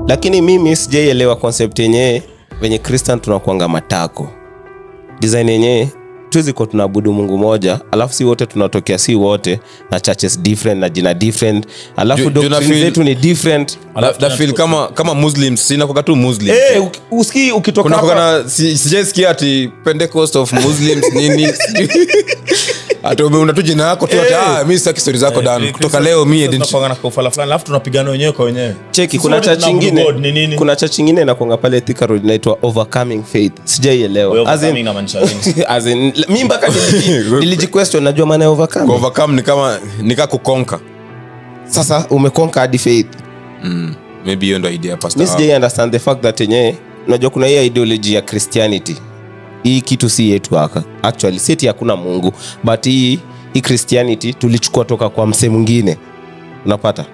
Lakini mimi sijaielewa concept yenyewe venye Christian tunakuanga matako design yenyewe tuwezi kuwa tunaabudu Mungu moja, alafu si wote tunatokea, si wote na churches different na jina different, alafu Ju doctrine na feel- zetu ni different. Na feel kama Muslims, sinakuwaga tu Muslims. Eh, usikii ukitoka Kuna hapa kuna sijaisikia ati Pentecost of Muslims nini, sijui. Ati umeunda tu jina yako tu, ati ah, mi sitaki stori zako dan kutoka leo mi Tunakuanga na kaufala fulani, alafu tunapigana wenyewe kwa wenyewe. Cheki, Sisi kuna wote church tunaabudu ingine, God, ni nini? Kuna church ingine inakuanga pale Thika Road inaitwa Overcoming Faith. Sijaielewa. Wewe As in- overcoming inamaanisha nini? As in, mi mpaka nilijiquestion, najua maana ya overcoming. Overcome ni kama nika kuconquer. Sasa umeconquer hadi faith. Maybe hiyo ndo idea, pastor. Mi sijai understand the fact that yenyewe unajua kuna hii ideology ya Christianity. Hii kitu si yetu haka actually, si eti hakuna Mungu, but hii Christianity tulichukua toka kwa mse mwingine, unapata?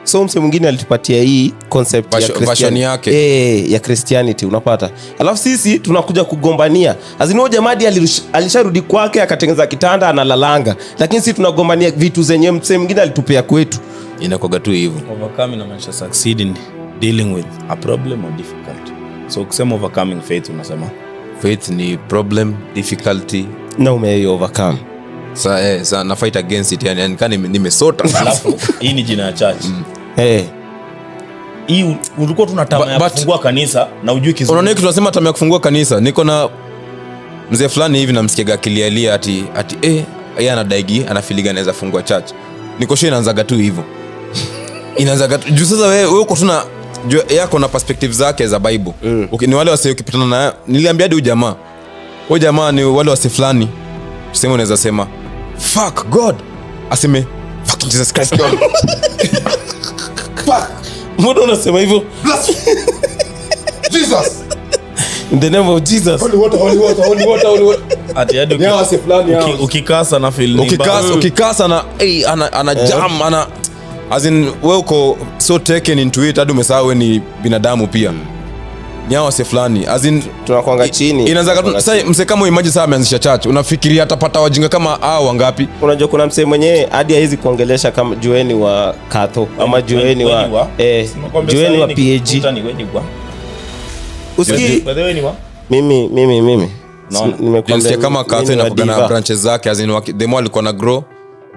So mse mwingine alitupatia hii concept ya Version yake. Eh, ya Christianity, unapata? Alafu sisi tunakuja kugombania azini jamadi alisharudi kwake akatengeneza kitanda analalanga, lakini sisi tunagombania vitu zenye mse mwingine alitupea kwetu. Inakwaga tu hivyo. Overcome inamaanisha succeed in dealing with a problem or difficulty. So ukisema overcoming faith, unasema Faith ni problem, difficulty. Na umei overcome. Sa na fight against it, yani kaa nimesota. Alafu hii ni jina ya church. Hey. Hii ulikuwa tuna tamaa ya kufungua kanisa na ujui Kizungu. Unaona hiki tunasema tamaa ya kufungua kanisa, niko na mzee fulani hivi namsikiaga akilialia ati eh, yeye anadaigi anafeeliga anaweza fungua church. Niko sure inaanzaga tu hivyo, inaanzaga tu juu sasa wewe uko tu na juu yako na perspective zake za Bible. Okay, ni wale wase ukipatana na, niliambia hadi huyu jamaa ni wale wase fulani, tuseme unaweza sema "Fuck God," aseme "Fucking Jesus Christ God." Fuck. Mbona unasema hivyo? Jesus. In the name of Jesus. Holy water, holy water, holy water, holy water. Ati hadi Ni hawa wase fulani hao. Ukikasa na feel ni mbaya. Ukikasa na hey, ana jam, ana, as in we uko so taken into it hadi umesahau we ni binadamu pia. Ni hao wase fulani, as in Tunakwanga chini. Inaanza Tunakwanga sasa mse kama imagine sasa ameanzisha church, unafikiria atapata wajinga kama hao wangapi? Unajua kuna msee mwenyewe hadi hawezi kuongelesha kama jueni wa Katho ama jueni Weni wa eh, Nakwambia jueni sasa wa hii PAG. nikikuta ni weni wa. Usikii? By the way, ni wa? Mimi Naona. Nimekuambia Nilisikia kama mimi Katho ni wa inakuwa na Diva. branches zake, as in the more alikuwa na grow,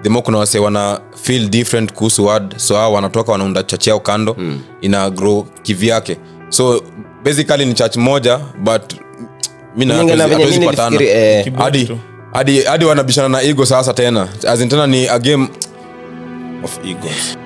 the more kuna wase wana feel different kuhusu word, so hao wanatoka wanaunda church yao kando, ina grow kivyake. So basically ni church moja, but mi na Kulingana venye hatuwezi mimi patana. nilifikiri, eh. Kiburi Hadi tu. hadi wanabishana na ego sasa tena, as in tena ni a game Of egos.